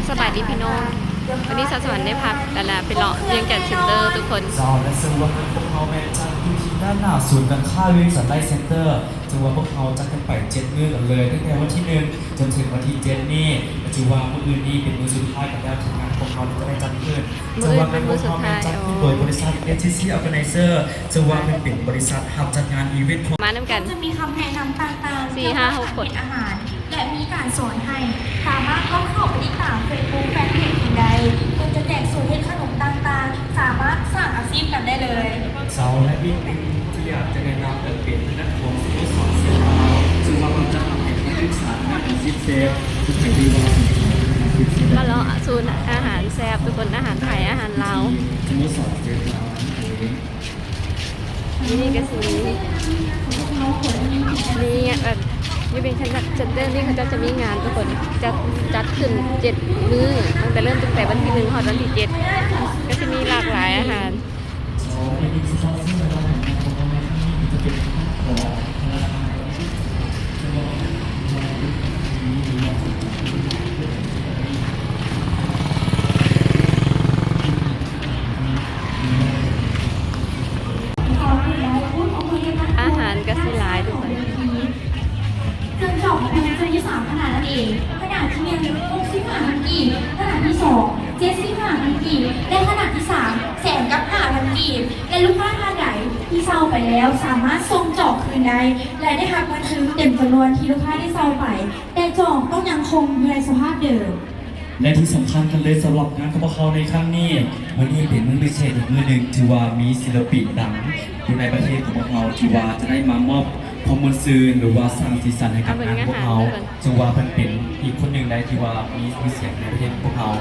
ສະບາຍດີພີ່ນ້ອງ, ວັນນີ້ສາວສະຫວັນໄດ້ພາກັນລະໄປເລາະວຽງຈັນເຊັນເຕີທຸກຄົນ. ເຈົ້າ ແລະ ເຊິ່ງວ່າພວກເຮົາແມ່ນຈັດຢູ່ທີ່ດ້ານໜ້າສູນການຄ້າວຽງຈັນໄລເຊັນເຕີ, ເຊິ່ງວ່າພວກເຮົາຈັດກັນໄປເຈັດມື້ກັນເລີຍ, ຕັ້ງແຕ່ວັນທີໜຶ່ງຈົນເຖິງວັນທີເຈັດນີ້, ແລະ ຖືວ່າມື້ອື່ນນີ້ເປັນມື້ສຸດທ້າຍກັນແລ້ວທີ່ງານຂອງພວກເຮົາຈະໄດ້ຈັດຂຶ້ນ. ເຊິ່ງວ່າງານຂອງພວກເຮົາແມ່ນຈັດຂຶ້ນໂດຍບໍລິສັດ ເອັສຊີຊີ Organizer, ເຊິ່ງວ່າເພິ່ນເປັນບໍລິສັດຮັບຈັດງານອີເວັນຂອງ ມານຳກັນ ຈະມີຄຳແນະນຳຕ່າງໆກ່ຽວກັບການເຮັດອາຫານ ແລະ ມີການສອນໃຫ້. ສາມາດເຂົ້າໄປຕິດຕາມເຟສບຸກແຟນເພຈເພິ່ນໄດ້, ເພິ່ນຈະແຈກສູດເຮັດຂະໜົມຕ່າງໆ, ສາມາດສ້າງອາຊີບກັນໄດ້ເລີຍ. ເຈົ້າ ແລະ ອີກໜຶ່ງທີ່ຢາກຈະແນະນຳກໍເປັນທາງດ້ານຂອງສະໂມສອນເຊຟລາວ, ເຊິ່ງວ່າເພິ່ນຈະຮັບໃຫ້ນັກສຶກສາທາງດ້ານອາຊີບເຊຟ, ຜູ້ໃດທີ່ວ່າສົນໃຈທາງດ້ານອາຊີບເຊຟ ມາເລາະສູນອາຫານແຊບທຸກຄົນ, ອາຫານໄທ ອາຫານລາວ. ສະໂມສອນເຊຟລາວນັ້ນເອງ. ຢູ່ນີ້ກໍຊິມີ ມີ ເອີ ຢູ່ເວງຈັນເຊັນເຕີນີ້ ເຂົາເຈົ້າຈະມີງານທຸກຄົນ, ຈັດ ຈັດຂຶ້ນເຈັດມື້, ຕັ້ງແຕ່ ເລີ່ມຕັ້ງແຕ່ວັນທີໜຶ່ງຮອດວັນທີເຈັດ, ກໍຊິມີຫຼາກຫຼາຍອາຫານ. ອາຫານກໍຊິຫຼາຍທຸກຄົນ. ເຄື່ອງຈອກຂອງເພິ່ນຈະມີສາມຂະໜາດນັ້ນເອງ, ຂະໜາດທີ່ໜຶ່ງ ຫົກສິບຫ້າພັນກີບ, ຂະໜາດທີ່ສອງ ເຈັດສິບຫ້າພັນກີບ ແລະ ຂະໜາດທີ່ສາມ ແສນກັບຫ້າພັນກີບ ແລະ ລູກຄ້າທ່ານໃດທີ່ເຊົ່າໄປແລ້ວ ສາມາດສົ່ງຈອກຄືນໄດ້ ແລະ ໄດ້ຮັບເງິນຄືນເຕັມຈຳນວນທີ່ລູກຄ້າໄດ້ເຊົ່າໄປ, ແຕ່ຈອງຕ້ອງຍັງຄົງຢູ່ໃນສະພາບເດີມ. ແລະ ທີ່ສຳຄັນກັນເລີຍ ສຳລັບງານຂອງພວກເຮົາໃນຄັ້ງນີ້, ມື້ນີ້ເປັນມື້ພິເສດອີກມື້ໜຶ່ງ, ຖືວ່າມີສິນລະປິນດັງຢູ່ໃນປະເທດຂອງພວກເຮົາ ທີ່ວ່າຈະໄດ້ມາມອບຄວາມມ່ວນຊື່ນ ຫຼືວ່າສ້າງສີສັນໃຫ້ກັບງານຂອງພວກເຮົາ, ເຊິ່ງວ່າເພິ່ນເປັນອີກຄົນໜຶ່ງໃດທີ່ວ່າມີຊື່ສຽງໃນປະເທດຂອງພວກເຮົາ,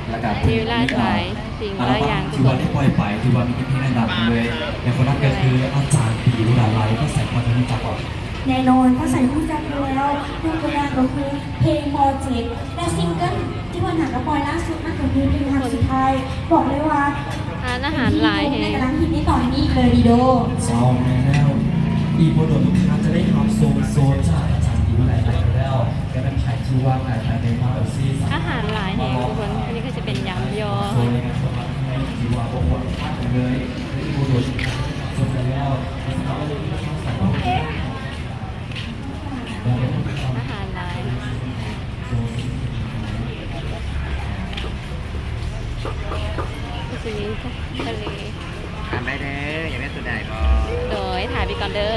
ແລ້ວກໍເພິ່ນມີອັລບັມທີ່ວ່າໄດ້ປ່ອຍໄປ ທີ່ວ່າມີແຕ່ເພງດັງໆເລີຍ, ແລະ ຄົນນັ້ນກໍຄືອາຈານປີ ອຸລາໄລ. ພາສາໄທເຮົາຮູ້ຈັກບໍ່? ແນ່ນອນ ພາສາໄທຮູ້ຈັກຢູ່ແລ້ວ, ຍົກຕົວຢ່າງກໍຄື ເພງມໍເຈັດ ແລະ ຊິງເກີນທີ່ເພິ່ນຫາກະປ່ອຍລ່າສຸດນັ້ນກໍຄືເພງຮັກສຸດທ້າຍ. ບອກເລີຍວ່າ ຮ້ານອາຫານຫຼາຍແຮງ ກຳລັງຮິດໃນຕອນນີ້ເລີຍດີໂດ. ເຈົ້າ ແມ່ນແລ້ວ, ອີກບໍ່ດົນທຸກທ່ານຈະໄດ້ຮັບຊົມໂຊນຈາກອາຈານທີ່ວິໄລໄລແລ້ວ, ແລະ ແມ່ນໃຜທີ່ວ່າກາຍໄປໄດ້ມາໂອເຊ ອາຫານຫຼາຍແຮງທຸກຄົນ. ອັນນີ້ກໍຈະເປັນຢຳຍໍ່ ໂຊນໃນງານສຳຄັນທີ່ວ່າບໍ່ຄວນພາດກັນເລີຍ, ອີກບໍ່ດົນທຸກທ່ານຈະໄດ້ຮັບຊົມກັນແລ້ວ. ອາຫານຫຼາຍ ກໍຊິມີທະເລ. ຖາມໄດ້ເດີ ຢາກໄດ້ໂຕໃດບໍ່? ໂດຍ ຖ່າຍໄປກ່ອນເດີ.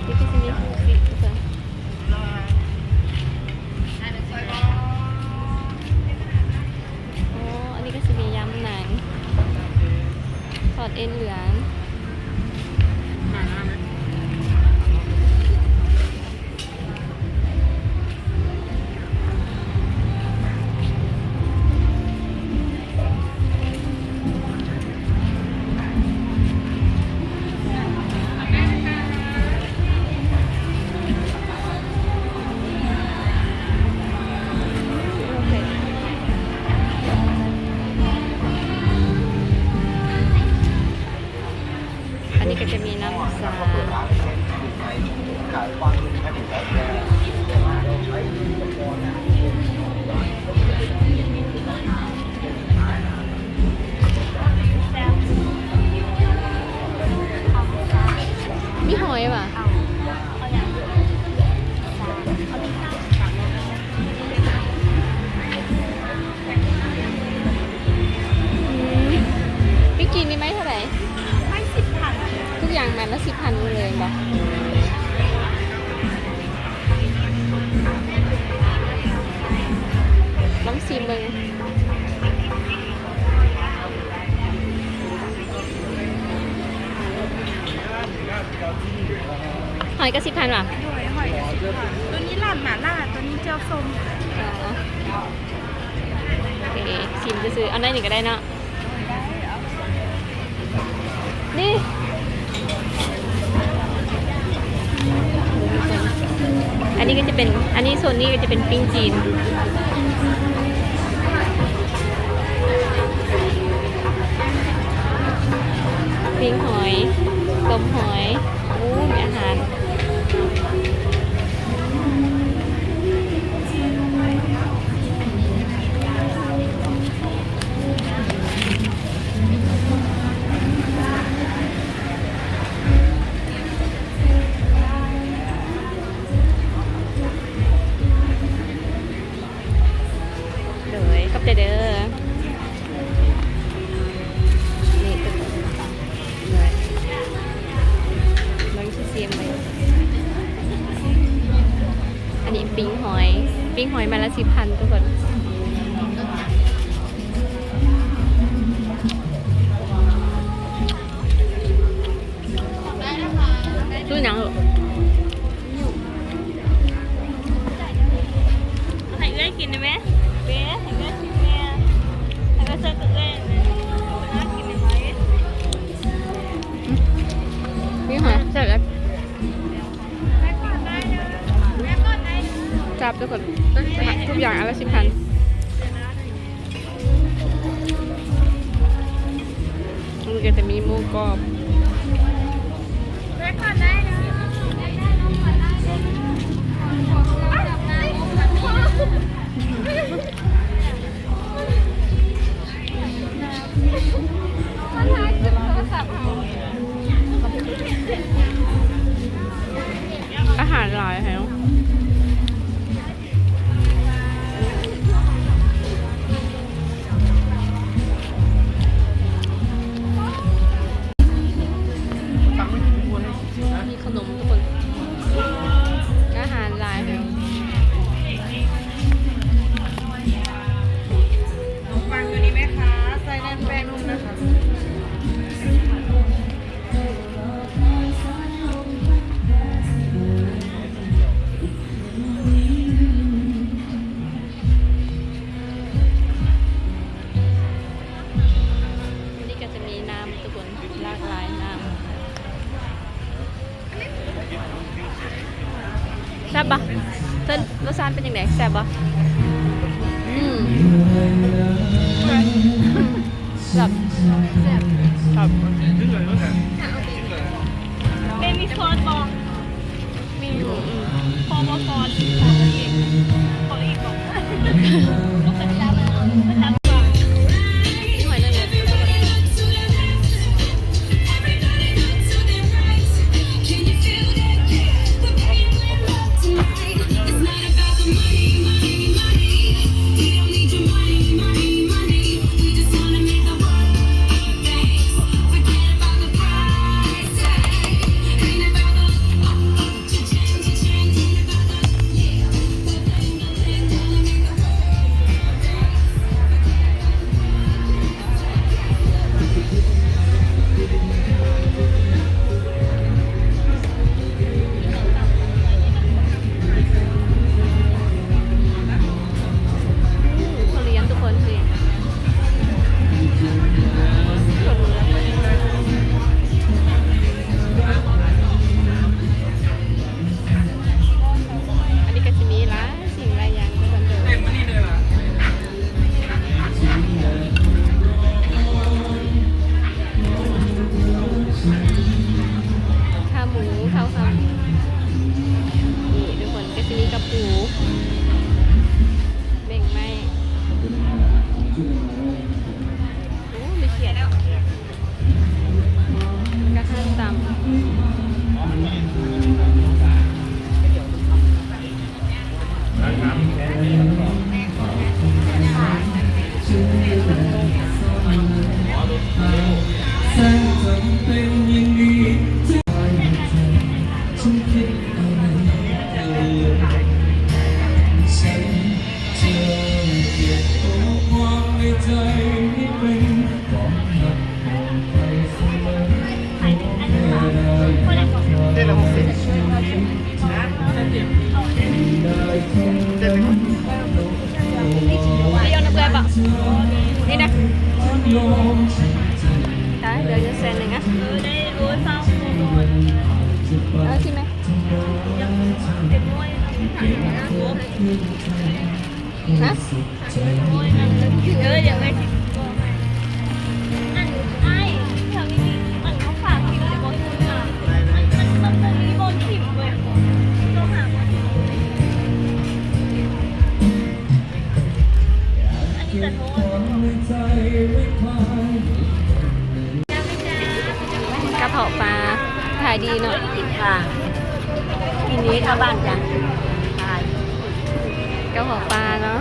ນີ້ກໍຊິມີ ອໍ ອັນນີ້ກໍຊິມີຢຳໜັງ ທອດເອັນເຫຼືອງ. ອັນນີ້ກໍຈະມີນ້ຳຊາ. ມີຫອຍຫວາ? ອືມ ປິງຈີນນີ້ໄມ້ເທົ່າໃດ? ໄມ້ສິບພັນ. ທຸກຢ່າງໄມ້ລະສິບພັນໝົດເລີຍແມ່ນບໍ່? ລອງຊີມເບິ່ງ. ຫອຍກໍສິບພັນຫວາ? ໂດຍ ຫອຍກໍສິບພັນ. ໂຕນີ້ລາບໝາລ່າ, ໂຕນີ້ແຈ່ວສົ້ມ. ອໍ ໂອເຄ ຊີມຊື່ໆ. ເອົາໜ້ອຍໜຶ່ງກໍໄດ້ເນາະ. ນີ້ ອັນນີ້ກໍຈະເປັນ ອັນນີ້ ໂຊນນີ້ກໍຈະເປັນປີ້ງຈີນ. ປີ້ງຫອຍ ຕົ້ມຫອຍ ໂອ້ ມີອາຫານ. ໂດຍ ຂອບໃຈເດີ. ນີ້ ເບິ່ງຊິຊີມເບິ່ງ ອັນນີ້ປີ້ງຫອຍ ປີ້ງຫອຍໄມ້ລະສິບພັນທຸກຄົນ. ຊື້ຫຍັງລູກ? ໃຫ້ເອື້ອຍກິນໄດ້ແມ? ເບ ໃຫ້ເອື້ອຍກິນແດ່ ໃຫ້ເອື້ອຍຊ່ອຍເອື້ອຍກິນໄດ້ໄວ. ນີ້ຫອຍແຊບເລີຍ ແຊບທຸກຄົນ ທຸກຢ່າງອັນລະສິບພັນ. ມັນກໍຈະມີໝູກອບ ອາຫານຫຼາຍແຮງ. ມີຂະໜົມທຸກຄົນ ອາຫານຫຼາຍແຮງ. ຂະໜົມປັງຕົວນີ້ແມ່ຄ້າໃສ່ແໜ້ນແປ້ງນຸ່ມນະຄະ. ອັນນີ້ກໍຈະມີນ້ຳທຸກຄົນ ຫຼາກຫຼາຍນ້ຳ. ແຊບບໍ່? ເພິ່ນ ລົດຊາດເປັນຈັ່ງໃດ? ແຊບບໍ່? ອືມ ແຊບ ແຊບ ແຊບ. ແມ່ມີຊອດບໍ່? ມີຢູ່ ອືມ ພໍບໍ່ຊອດ ຂໍອີກ ຂໍອີກບໍ່? ທຸລຽນທຸກຄົນຊິ ອັນນີ້ກໍຊິມີຫຼາຍສິ່ງຫຼາຍຢ່າງທຸກຄົນເດີ. ຂາໝູ ເຂົ້າຂາໝູ ນີ້ທຸກຄົນ ກໍຊິມີກະປູ ເບັ້ງໄມ້ ໂອ້ ມີຂຽດ. ກະທະຕຳ ນີ້ນະ ຕາຍ ເຫຼືອຢູ່ແສນໜຶ່ງອະ ເອີ ໄດ້ໂລຊາວ ເອົາຊິແມ່ ຮະ? ເອີ ຢາກໄດ້ ອັນອ້າຍ ແຖວນີ້ ອັນ ຂາຍດີເນາະ. ກິນຄ່າ ກິນນີ້ເຂົ້າບ້ານຈ້ະ ຂາຍ ກະເພາະປາເນາະ.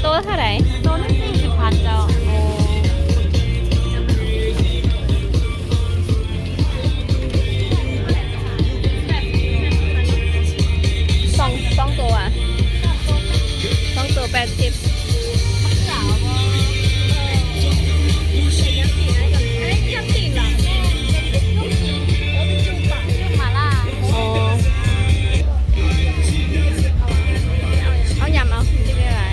ໂຕເທົ່າໃດ? ໂຕໜຶ່ງສີ່ສິບພັນເຈົ້າ. ໂອ້ ສອງ ສອງໂຕອະ ສອງໂຕແປດສິບ. ອໍ ເອົາ ຢຳເອົາ ກິນໄດ້ຫຼາຍ.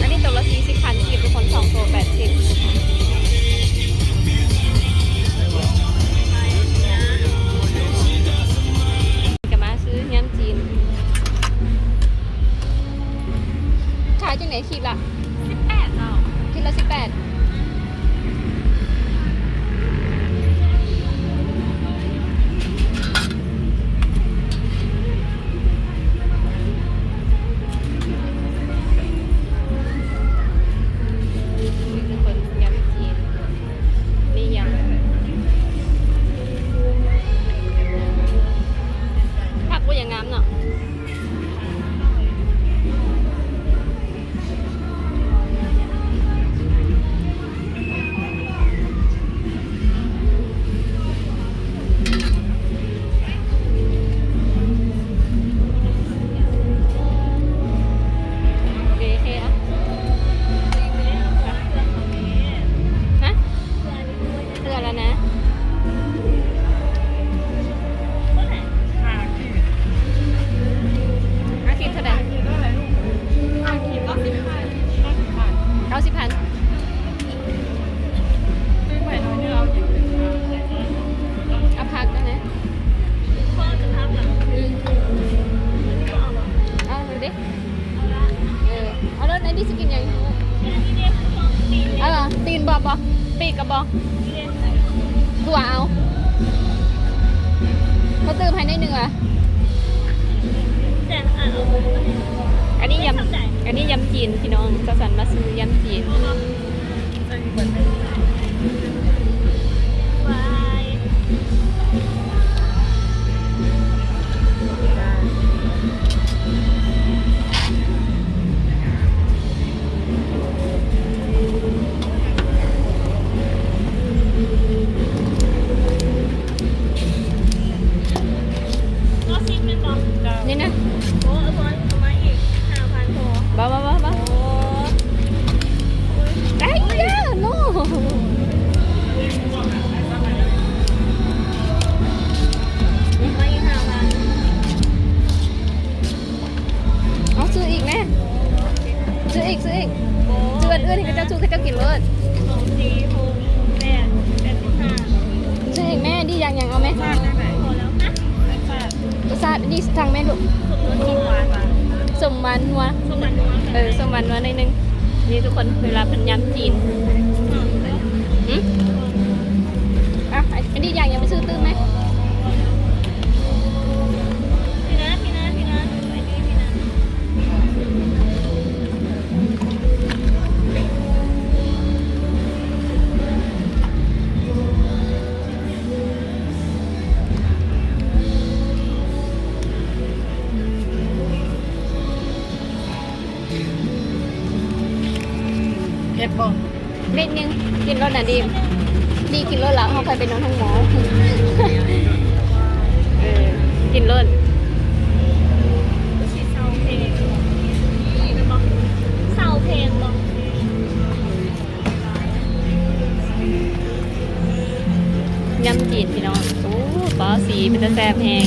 ອັນນີ້ໂຕລະສີ່ສິບພັນກີບທຸກຄົນ ສອງໂຕແປດສິບ. ກະມາຊື້ຍຳຈີນ. ຂາຍຈັ່ງໃດ? ຂີດລະສິບແປດເຈົ້າ. ຂີດລະສິບແປດ. ນີ້ຄືເພິ່ນຍຳຈີນ ນີ້ຫຍັງ ຜັກບໍ່ຢ່າງງາມເນາະ. ເທື່ອລະນະ ອາທິດເທົ່າໃດ? ເກົ້າສິບພັນ. ເອົາຜັກນະ ອືມ ເອົາເລີຍເດ້. ເອີ ເອົາໂລດ ອັນນີ້ຊິກິນຫຍັງ? ເອົາຫວາ? ຕີນບໍ ບໍ ປີກກະບໍ ຕົວເອົາ ເຂົາຕື່ມໃຫ້ໜ້ອຍໜຶ່ງຫວາ. ອັນນີ້ຍຳ ອັນນີ້ຍຳຈີນພີ່ນ້ອງ ສາວສັນມາຊື້ຍຳຈີນ. ນີ້ນະ ໂອ້ ເອົາມາອີກຫ້າພັນພໍ. ບໍ່ ບໍ່ ບໍ່ ບໍ່ ໄອ້ຍາ ໂນ ມາອີກຫ້າພັນ. ເອົາ ຊື້ອີກແມ້ ຊື້ອີກ ຊື້ອີກ ຊື້ອັນອື່ນໃຫ້ເຂົາເຈົ້າ ຊື້ເຂົາເຈົ້າກິນເບີດ. ສອງ ສີ່ ຫົກ ແປດ ແປດສິບຫ້າ. ຊື້ອີກແມ້ ດີຢາກຫຍັງເອົາແມ້. ພໍແລ້ວ ລົດຊາດອັນນີ້ສັ່ງແມ່ລູກ ສົ້ມຫວານ ສົ້ມຫວານນົວ ເອີ ສົ້ມຫວານນົວໜ້ອຍໜຶ່ງ. ນີ້ທຸກຄົນ ເວລາເພິ່ນຍຳຈີນ. ຫຶ? ອ່ະ ອັນນີ້ຢາກຫຍັງໄປຊື້ຕື່ມແມ້. ເຜັດບໍ່? ນິດໜຶ່ງ ກິນໂລດນະດີ ດີກິນໂລດລະ ເຮົາຄ່ອຍໄປນອນໂຮງໝໍ. ເອີ ກິນໂລດ. ຍຳຈີນພີ່ນ້ອງ ໂອ້ ປາສີເປັນຕາແຊບແຮງ.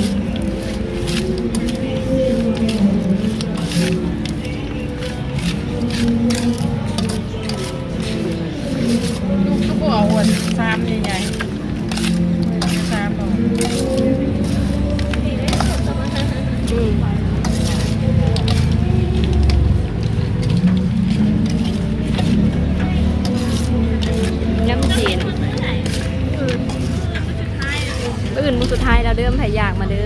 ລູກຄືບໍ່ເອົາອັນຊາມໃຫຍ່ໆ ຊາມເອົາ. ອືມ ຍຳຈີນ ມື້ອື່ນມື້ສຸດທ້າຍແລ້ວເດີ ໃຜຢາກມາເດີ.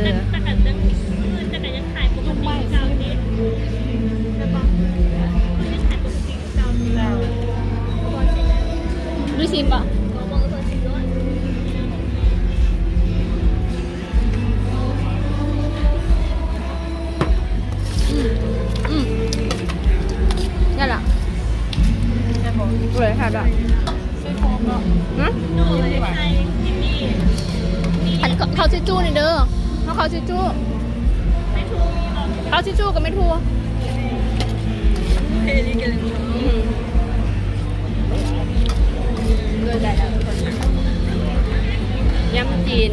ຊີມບໍ່? ອືມ ອືມ ນັ້ນລະ ແມ່ນບໍ່? ເລີຍ ແຊບລະ ຫຶ? ອັນເຂົ້າ ເຂົ້າຊິຈູນີ້ເດີ ເອົາເຂົ້າຊິຈູ ເຂົ້າຊິຈູກັບແມ່ທູ່ ອືມ ເລີຍໄດ້ແລ້ວ ທຸກຄົນ ຍຳຈີນ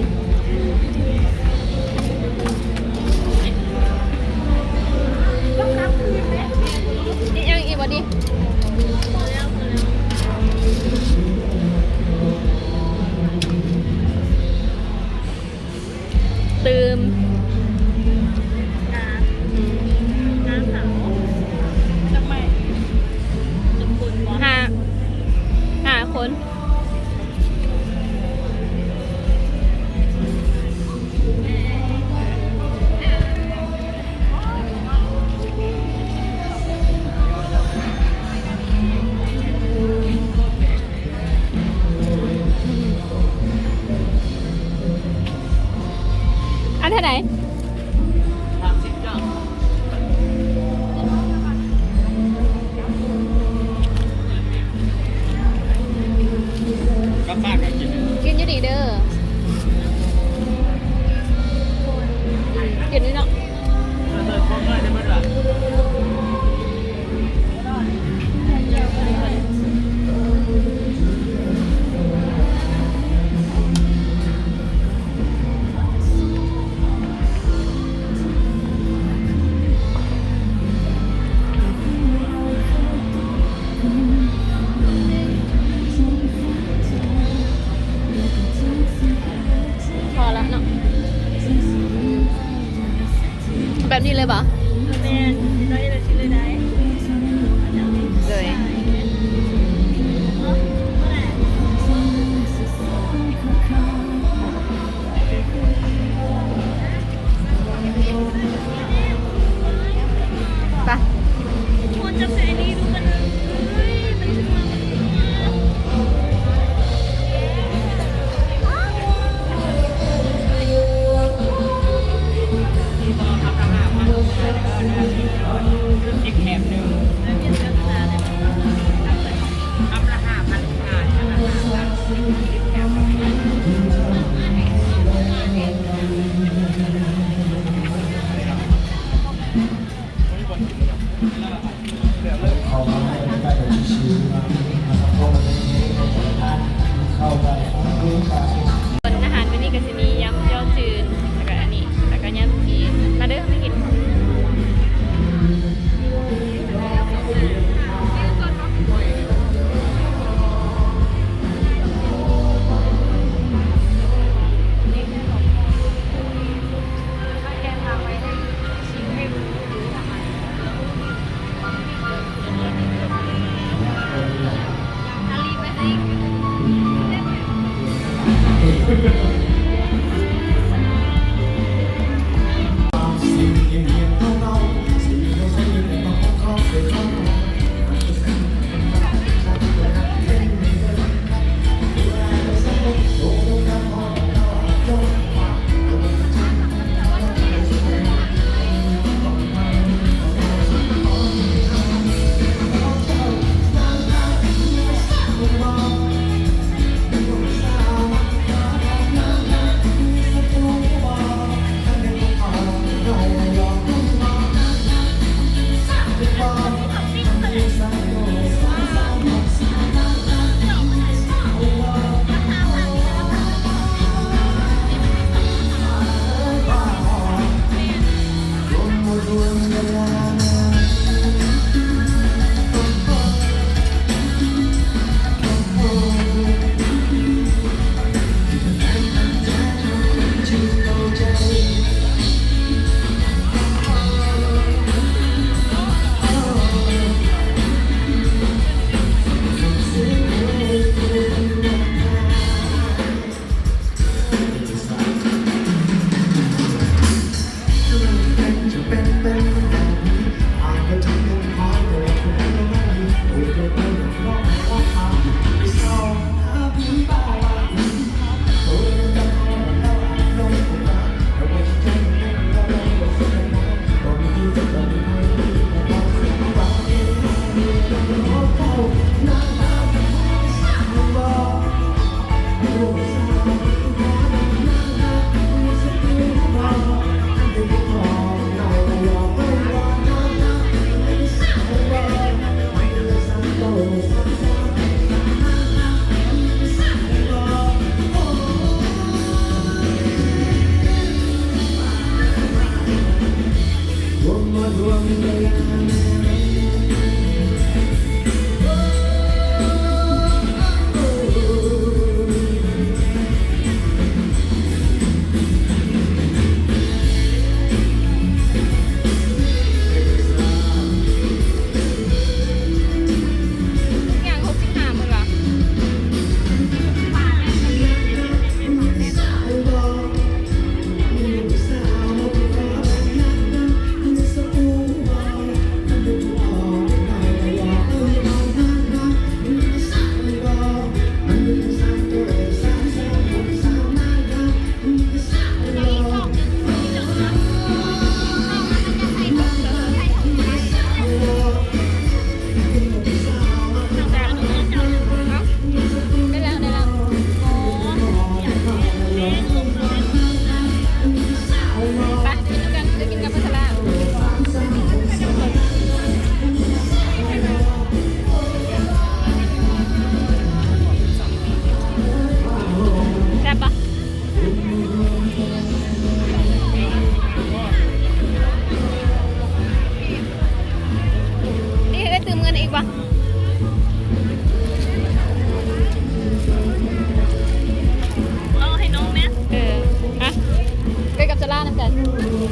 ນີ້ຍັງອີກບໍ່ນີ້? ຕື່ມ ນ້ຳ ອືມ ນ້ຳຂາວ ຈັກໄມ້ ຈັກຄົນວະ ຫ້າ ຫ້າຄົນ. ອັນເທົ່າໃດ? ສາມສິບເຈົ້າ. ກັບບ້ານກໍກິນ ກິນຢູ່ນີ້ເດີ ກິນນີ້ເນາະ. ພໍລະເນາະ ແບບນີ້ເລີຍບໍ່? ແມ່ນ ເຮັດແບບນີ້ເລີຍ ຊິເລີຍໄດ້ ເລີຍ. ໄປ ເ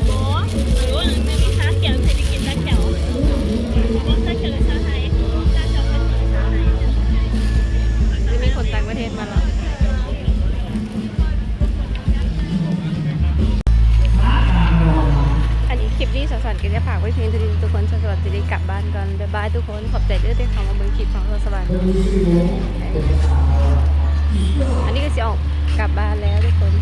ບໍ່ ຫຼືວ່າມັນມີຊາຂຽວ ເຄີຍໄດ້ກິນຊາຂຽວ ບໍ່ ຊາຂຽວຫຼືຊາໄທ ຊາຂຽວເປັນຊາໄທ ຈະມີຄົນຕ່າງປະເທດມາລາວ. ອັນນີ້ຄລິບນີ້ສາວສັນກໍຈະຝາກໄວ້ພຽງເທົ່ານີ້ທຸກຄົນ ສາວສັນຊິໄດ້ກັບບ້ານກ່ອນ ບາຍບາຍທຸກຄົນ ຂອບໃຈເດີທີ່ເຂົ້າມາເບິ່ງຄລິບຂອງສາວສັນ ອັນນີ້ກໍຊິອອກກັບບ້ານແລ້ວທຸກຄົນ.